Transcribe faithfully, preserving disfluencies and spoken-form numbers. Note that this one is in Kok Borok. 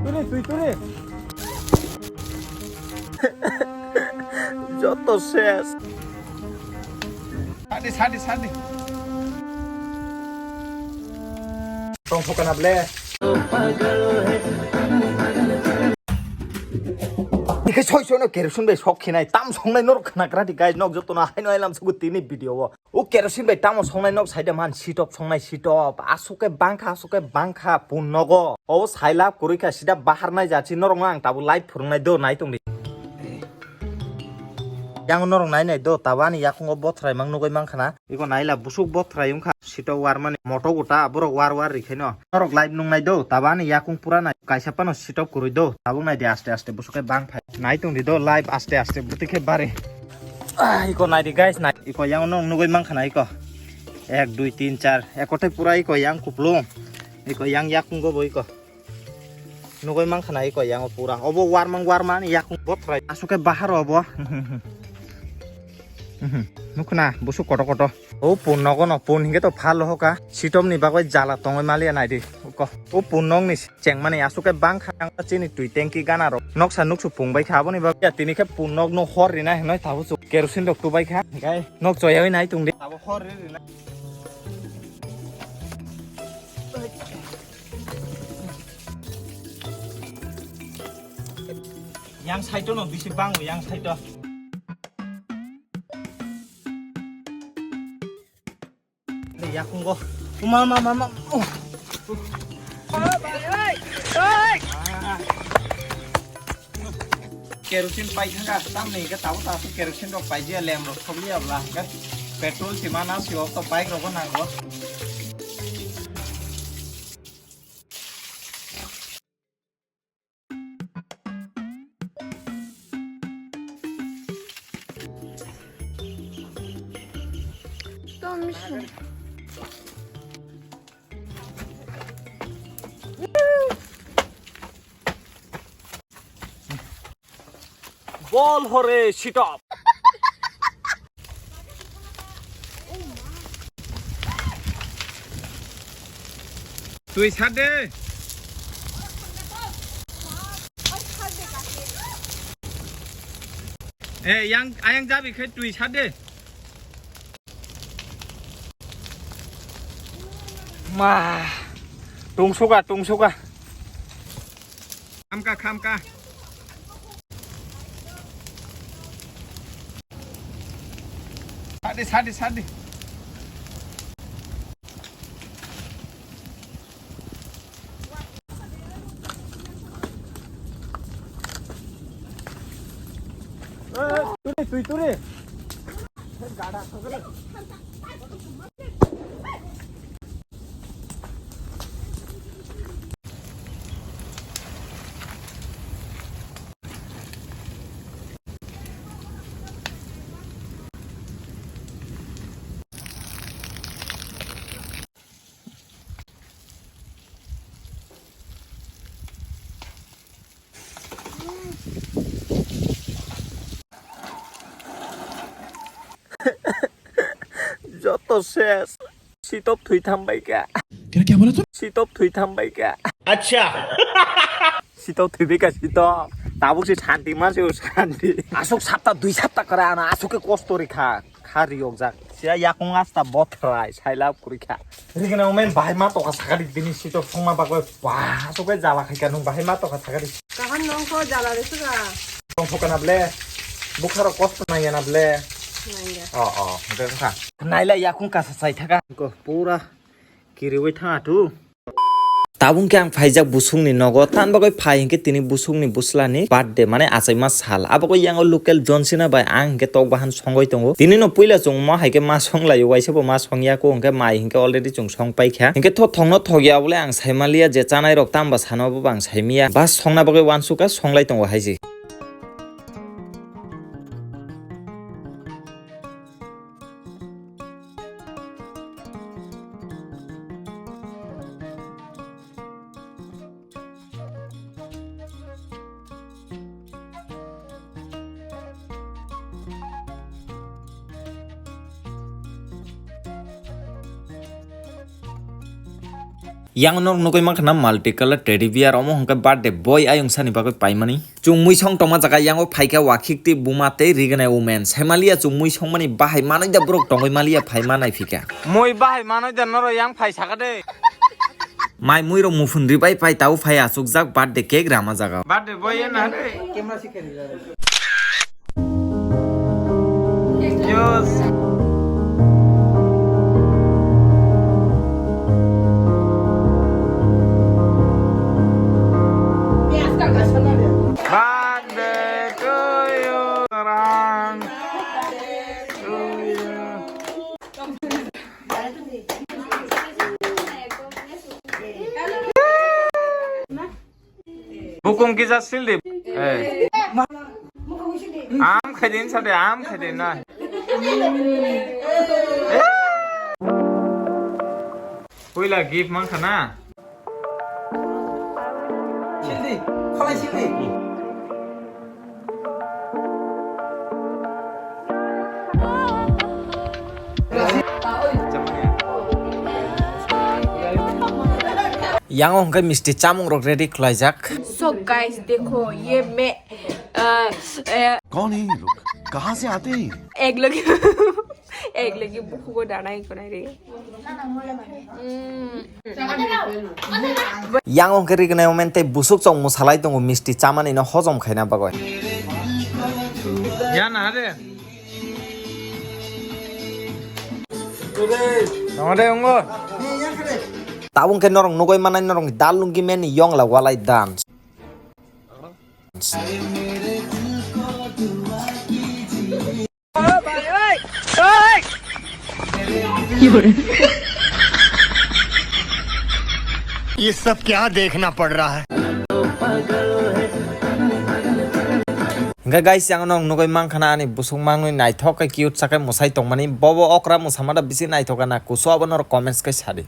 Turi, tui, turi. Joto ses. Sadi, sadi, sadi. Tong thokana ble. Ikhe soi soi no kerosene bai sok khinai, tam songnai norok khna gra di guys, nok joto no haino ailam sugu tini video o. O kerosene bai tamo songnai nok saida man sitop songnai sitop. Asuk khe bangkha, asuk khe bangkha pun nogo. O sailap kurui kha sida bahar nai jachi norok no ang tabuk live phurung nai do nai tong di. Yang norok nai nai do tabo ani yakung o bothrai mang nugui mang khana. Iko naila busuk bothrai wngkha sitop war mani moto gota borok war war rikhaino. Norok live nung nai do tabo ani yakung pura nai kaisa pano sitop kurui do tabuk nai di aste aste busuk khe bang phai. Nai tong di do live aste aste bwtwi khe bare. Ah, iko nai di guys, nai. Iko yang no nugui mang khana iko. Ek, dui, tin, char. Eko tei pura iko yang kuplung. Iko yang yakung go bo iko. Nugui mang khana iko yang pura. Obo warmang warma ni yakung bothrai. Asuk khe bahar obo. Nukna busuk koto koto. O pun nogo no pun hingke to phal lohoka. Sitom ni bagoi jala tongoi maliya nai di. Uko. O pun nog ni Chengmani asuk khe bang kha ang chini twi tanki gana rok. Noksa nuksu pung bai kha aboni bagwi ya tini khe pun nok no hor rina hinoi tabo chuk kerosene rok tubai kha. Gai nok choyawi nai tong di. Tabo hor ri rina. Yang side no bisi bang yang side. Yakungo. Uma, ma, ma, ma. Oh. Kerosene pai thanga, tamni hingke tabo taso kerosene rok pai jia, lem rok thok liya bla hingke petrol sima na siyo to bike rok bo nango. Bol hore sitop. Twi sat de. Eh, yang, ayang jabi khai twi sat de. Ma, tungsuka, tungsuka. Khamka, khamka. Sadi, sadi, sadi. Eh, turi, tui, turi. Joto ses. Sitop thwi tham bai kha. Kira kya bola tu? Sitop thwi tham bai kha. Acha. Sitop thwi bai kha, sitop. Tabuk se shanti ma se shanti. Asuk sapta dui sapta kara ana asuk ke kosto ri kha. Kha riyok jak. Sia yakung asta bothrai sailap kuri kha. Rigena omen bahai ma toka sakari bini sitop songma bagoi. Wah, asuk ke jala khai kha nung bahai ma toka sakari. Kaham nong kho jala re suga. Tong thokana ble. Bukharo kosto nangya na ble. Nangya. Oh, oh, hwnkhe wngkha. Naila yakung kasa chai thaka. Ko pura kiriwi thanga tu. Tabung khe ang phaijak busungni nogo, tan bagwi phai hinkhe tini busungni buslani birthday, mane achaima sal. Abo khe yango local John Cena bai ang hinkhe tok bahan songwi tongo. Tini no puila chwng mo hai khe ma song laio, waisa bo ma song ya ko, hinkhe mai hinkhe already chwng song paikha. Hinkhe tho thongno thok ya bole ang sai maliya je chanai rok tamba sano bo ang sai miya. Bas songna bagwi wansukha, songlai tongo hai se. Yang norok nugwi mankha na multi color teddy bear, omo hwnkhe birthday boy ayung sani bagwi paimani. Chwng mui song tongma jaga yango phaikha wakhik twi buma tei rignai women. Saimaliya chwng mui songmani bahai manwi da borok tongwi maliya phai ma naiphikha. Mui bahai manwi da norok yang phai saka de. Mai mui rok muphun ribai pai tau phai achukjak birthday cake rama jaga. Birthday boy ya na re. Yes. Birthday to you, Rang. To you. Bukung kisa sil di. Eh. Am khaidin sade, am khaidin na. Puila gift mankha na. Sil di, kholai sil di. Yang hwnkhe misti chamung rok ready khlaijak. So guys, dekho, ye me, uh, uh, कौन है ये लोग? कहाँ से आते हैं ये? Ek logi, ek logi bukhugo danai konai re. Yang hwnkhe rignai omen tei busuk chong musalai tongo misti chamani no hojom khaina bagwi. Ya na re. Tongo de ongo. Tabuk khe norok nugwi manai norok dalungi meni yongla walai dance. ये सब क्या देखना पड़ रहा है? Hingke guys, ang no nugwi mankha na ani busuk mangwi naithok khe cute sakhe mwsai tongmani, bobo okra mwsamada bisi naithok na kusu abo norok comments khe sadi.